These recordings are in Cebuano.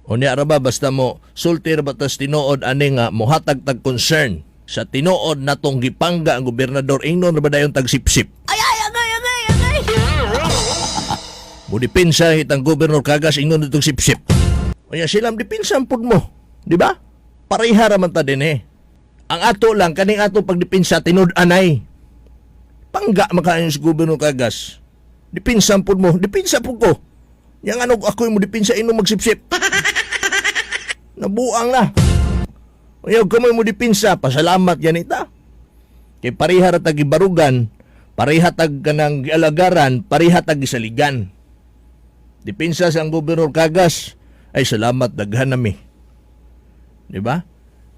Unya ra ba, basta mo sulti ra ba tas tinuod ani nga mohatag tag concern sa tinuod natong gipangga ang gobernador, ingnon ra ba dayon tagsipsip? Ay, ay, agay, agay, agay. Mo depensa itang Gobernador Cagas, ingnon itong sipsip. Unya sila depensa pud mo, di ba? Pareha ra man ta din eh. Ang ato lang kaning ato pagdepensa tinud-anay. Pangga makayon si Gobernador Cagas. Depensa pud mo, depensa pud ko. Yang ano ako mo depensa ino magsipsip. Nabuang na. Unya kamo mo depensa, pasalamat ganita. Kay pareha ra tag gibarugan, pareha tag kanang gialagaran, pareha tag gisaligan. Depensa sa ang Gobernador Cagas, ay salamat daghan nami. Di ba?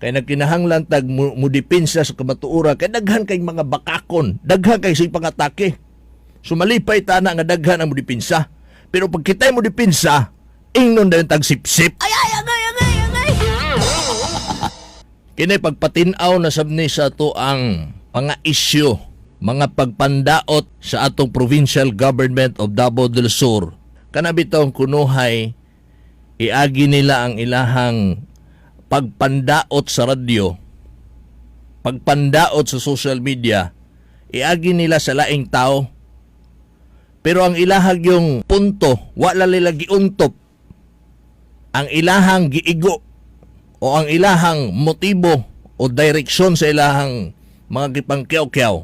Kay nagkinahanglan tag mo depensa sa kamatuora kay daghan kay mga bakakon, daghan kay sig pangatake. Sumalipay ta na nga daghan ang mo depensa. Pero pag kita'y mo depensa, ingnon dayon tag sipsip. Ay, ay, agay, agay, agay. Kini pagpatin-aw na sab ni sa ato ang mga isyu, mga pagpandaot sa atong provincial government of Davao del Sur. Kana bitaw kunuhay iagi nila ang ilahang pagpandaot sa radyo, pagpandaot sa social media, iagi nila sa laing tao. Pero ang ilahag yung punto, wala nila giuntop. Ang ilahang giigo o ang ilahang motibo o direksyon sa ilahang mga gipangkiyaw-kiyaw,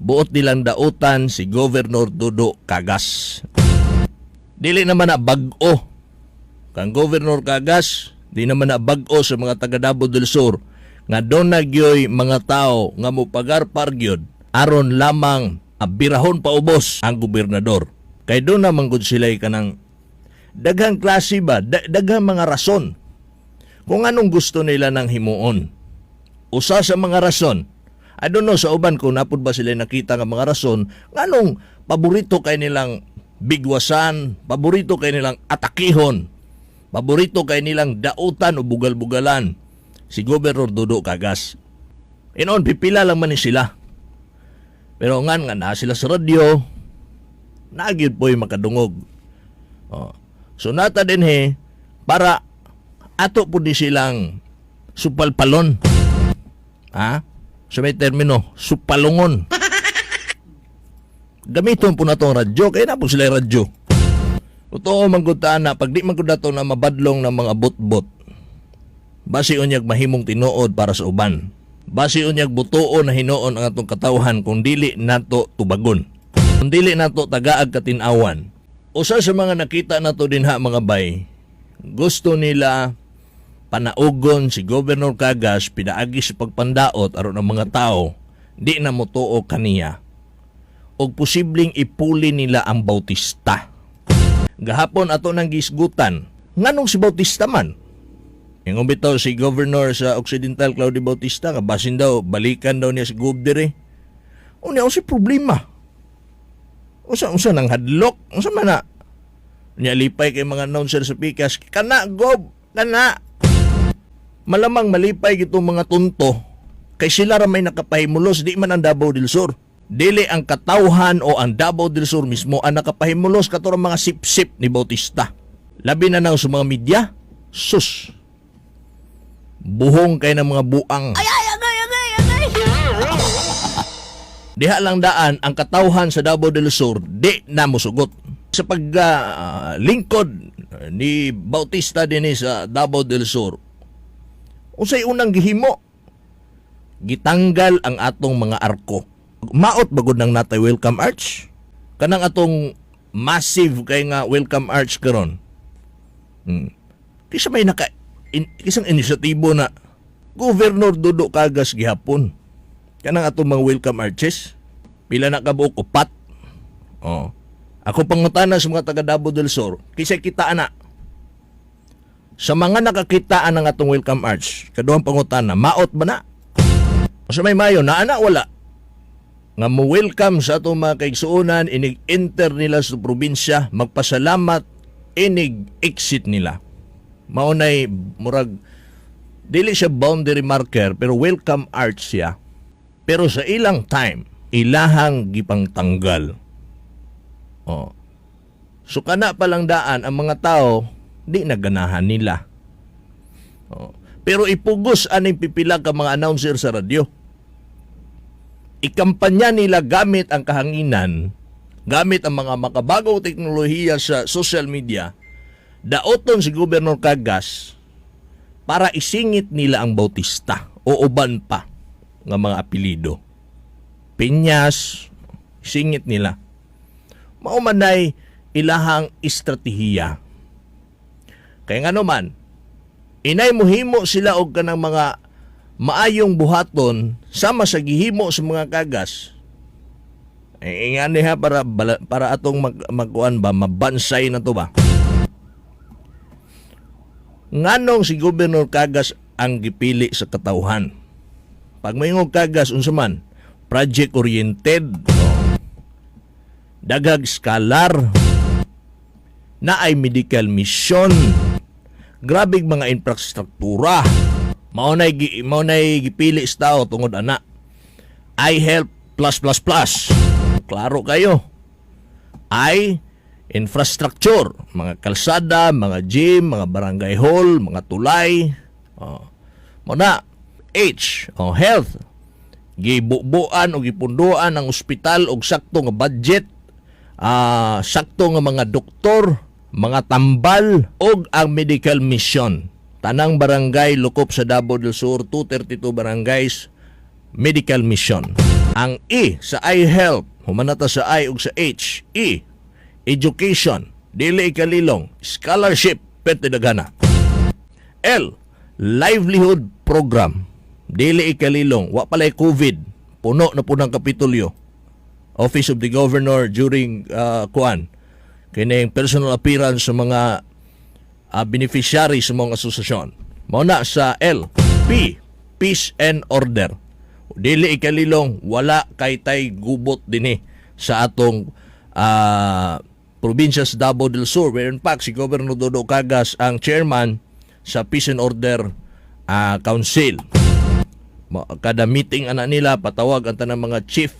buot nilang dautan si Governor Dudo Cagas. Dili naman na bag-o kang Governor Cagas, di naman na bag-o sa mga taga Davao del Sur nga doon na gyoy mga tao nga mopagar-par gyud aron lamang abirahon paubos ang gobernador. Kay doon naman gud sila kanang daghang klase ba, daghang mga rason kung anong gusto nila ng himuon. Usa sa mga rason, I don't know sa uban kung napud ba sila nakita nga mga rason, nganong paborito kay nilang bigwasan, paborito kay nilang atakihon, paborito kay nilang dautan o bugal-bugalan si Governor Dudo Cagas. Inoon, pipila lang man ni sila. Pero ngan nga na sila sa radyo, nagyud po'y makadungog. Oh. So nata din he, para ato po di silang supalpalon. Ha? Sa may termino, supalungon. Gamiton po na itong radyo, kaya na po sila yung radyo. Totoo man gud ta na, pag di man gud nato na mabadlong ng mga bot-bot, basi unyag mahimong tinuod para sa uban. Basi unyag butuo na hinuon ang atong katawhan kung dili nato tubagon. Kung dili nato tagaag katinawan. Usa sa mga nakita nato dinha, mga bay, gusto nila panaugon si Governor Cagas pinaagi sa pagpandaot aron ang mga tao di na motuo kaniya og posibleng ipuli nila ang Bautista. Gahapon ato nang gisgutan nganong si Bautista man. Yung bitaw si Governor sa Occidental Claudio Bautista nga basin daw balikan daw niya si Gov dire. Unya unsay problema? Unsa unsa nang hadlok? Unsa man na? Nya lipay kay mga announcer sa pikas kana Gov kana. Malamang malipay gitong mga tunto kay sila ra may nakapahimulos, di man ang Davao del Sur. Dili ang katawhan o ang Davao del Sur mismo ang nakapahimulos kato mga sip-sip ni Bautista. Labi na nang sa mga media, sus. Buhong kay ng mga buang. Ay, ay, agay, agay, agay. Diha lang daan ang katawhan sa Davao del Sur di na mosugot. Sa paglingkod ni Bautista dinhi sa Davao del Sur, unsay unang gihimo? Gitanggal ang atong mga arko. Maot bagod nang natay welcome arch? Kanang atong massive kay nga welcome arch karon. Kisa may naka isang inisyatibo na Governor Dudo Cagas gihapon. Kanang atong mga welcome arches. Pila na kabuok? Upat. Oh. Ako pangutana sa mga taga Davao del Sur, kisa kita ana. Sa mga nakakita ang atong welcome arch, kaduhang pangutana, maot ba na? Sa may mayo, naa na wala? Nga mo welcome sa atong mga kaigsuonan, inig enter nila sa probinsya, magpasalamat, inig exit nila. Maunay murag dili siya boundary marker pero welcome arch siya. Pero sa ilang time, ilahang gipangtanggal. Oh. So kana pa lang daan ang mga tao Di na ganahan nila. Oh. Pero ipugos aning pipila ka mga announcer sa radyo. Ikampanya nila gamit ang kahanginan, gamit ang mga makabagong teknolohiya sa social media, daoton si Gobernador Cagas para isingit nila ang Bautista o uban pa nga mga apelido. Piñas, isingit nila. Mao man nay ilahang estratehiya. Kaya nga naman, inay muhimo sila og kanang mga maayong buhaton sama sa gihimo sa mga Cagas. Eh, nga ha para atong magkuan ba, mabansay na to ba? Nganong si Governor Cagas ang gipili sa katawhan? Pag moingon Cagas, unsa man? Project oriented. Oh. Daghag scholar. Naay medical mission. Grabing mga infrastruktura. Mao nay gipili sa tao tungod ana. I help plus plus plus. Klaro kayo. I, infrastructure, mga kalsada, mga gym, mga barangay hall, mga tulay. Oh. Mao na H, oh, health. Gibubuan o gipunduan ang ospital og sakto nga budget, sakto nga mga doktor, mga tambal og ang medical mission. Tanang barangay lukop sa Davao del Sur, 232 barangays, medical mission. Ang E sa I help, humanata sa I ug sa H, E, education, dili ikalilong, scholarship, pwede daghana. L, livelihood program, dili ikalilong, wa palay COVID, puno na po ng Kapitolyo. Office of the Governor during kuan, kining personal appearance sa mga beneficiary sa mga asosasyon. Mao na sa L, P, peace and order. Dili ikalilong, wala kay tay gubot dinhi sa atong probinsya sa Davao del Sur, where in fact si Governor Dodo Cagas ang chairman sa Peace and Order Council. Kada meeting ana nila, patawag ang tanang mga chief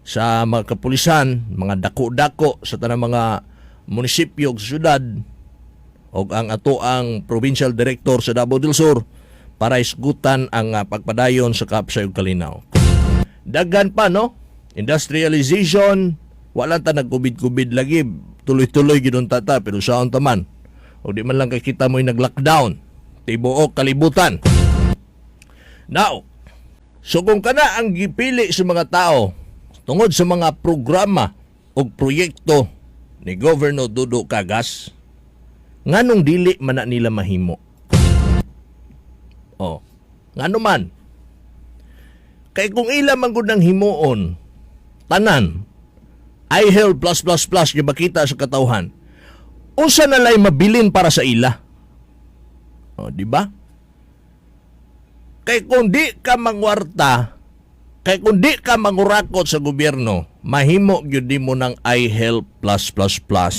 sa mga kapulisan, mga dako-dako sa tanang mga munisipyo ug syudad og ang ato ang provincial director sa Davao del Sur para isgutan ang pagpadayon sa kaapsay ug kalinaw. Daghan pa, no? Industrialization, wala ta nagkubid-kubid lagi, tuloy-tuloy gid unta ta, pero saon ta man? O di man lang kay kita mo'y nag-lockdown. Tibuok kalibutan. Now, so kung kana ang gipili sa mga tao tungod sa mga programa o proyekto ni Governor Dodo Cagas, nganong dili man na nila mahimo? Oh, ngano man? Kay kung ila man gud ng himuon, tanan, I help plus plus plus nga makita sa katawhan, unsa na lay mabilin para sa ila? Oh, di ba? Kay kung di ka mangwarta, kay kung di ka mangurakot sa gobyerno, mahimo gyud mo ng I help plus plus plus.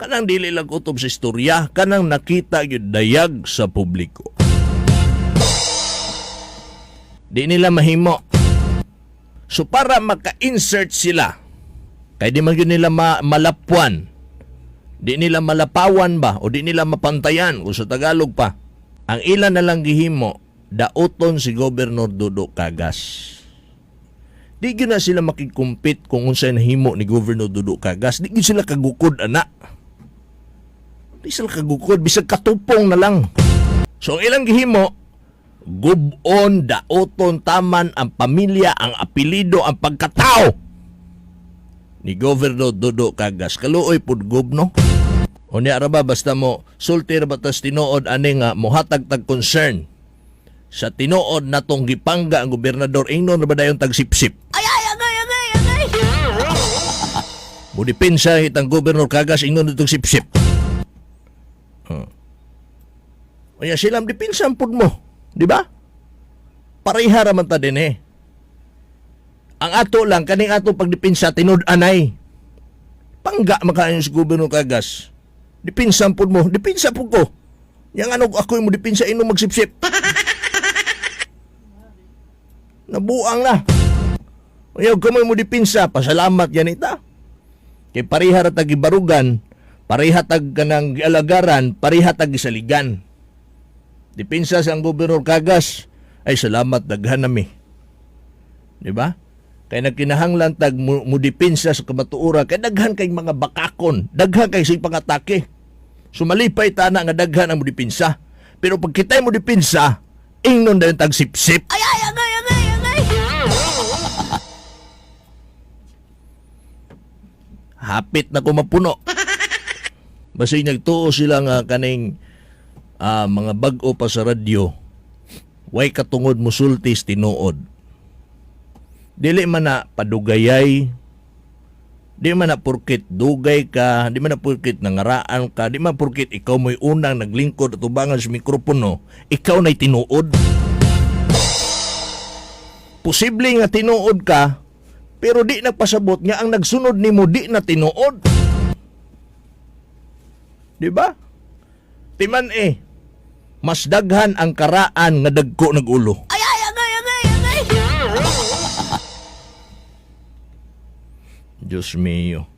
Kanang dili lang kutob sa istorya, kanang nakita gyud dayag sa publiko. Di nila mahimo. So para maka-insert sila, kay di man gyud nila malapuan, di nila malapawan ba, o di nila mapantayan, kung sa Tagalog pa. Ang ilan na lang gihimo, dauton si Governor Dodo Cagas. Di gyud na sila makikompete kung unsay nahimo ni Governor Dodo Cagas. Di gyud sila kagukod ana. Di sila kagukod, bisag katupong na lang. So ang ilang gihimo, gubon, dauton, taman ang pamilya, ang apelido, ang pagkatao ni Governor Dodo Cagas. Kaluoy pud gob, no? Unya ra ba, basta mo sulti ra ba tas tinuod ani nga mohatag tag concern sa tinuod natong gipangga ang gobernador, ingnon ra ba dayon tagsipsip? Ay, ay, agay, agay, agay. Mudepensa itang Governor Cagas, ingnon itong sipsip. Unya sila depensa pud mo, di ba? Pareha ra man ta din eh. Ang ato lang kaning ato pagdepensa tinud-anay. Pangga makaayo si Governor Cagas. Depensa pud mo, depensa pud ko. Yang ano ako mo depensa ino magsipsip. Nabuang na. Unya kamo mo depensa, pasalamat yan ita. Kay pareha ra ta gibarugan, Pareha tag kanang gialagaran, pareha tag gisaligan. Depensa sa ang Gobernador Cagas, ay salamat, daghan nami. Di ba? Kay nagkinahanglan tag mo depensa sa kamatuoran kay daghan kay mga bakakon, daghan kay sig pangatake. Sumalipay tana nga daghan ang modepensa. Pero pag kita'y mo depensa, ingnon dayon tag sipsip. Ay, ay, agay, agay, agay! Hapit na ko mapuno. Basig nagtuo sila nga kaning mga bag-o pa sa radyo, way katungod musultis tinuod. Dili man na padugayay, di man na purkit dugay ka, di man na purkit nangaraan ka, di man purkit ikaw mo'y unang naglingkod at tubangan sa mikropono, ikaw na'y tinuod. Posible nga tinuod ka, pero di nagpasabot nga ang nagsunod nimo di na tinuod. Di ba? Timan eh, mas daghan ang karaan nga dagko nagulo. Ay, ay, agay, agay, agay! Diyos mio.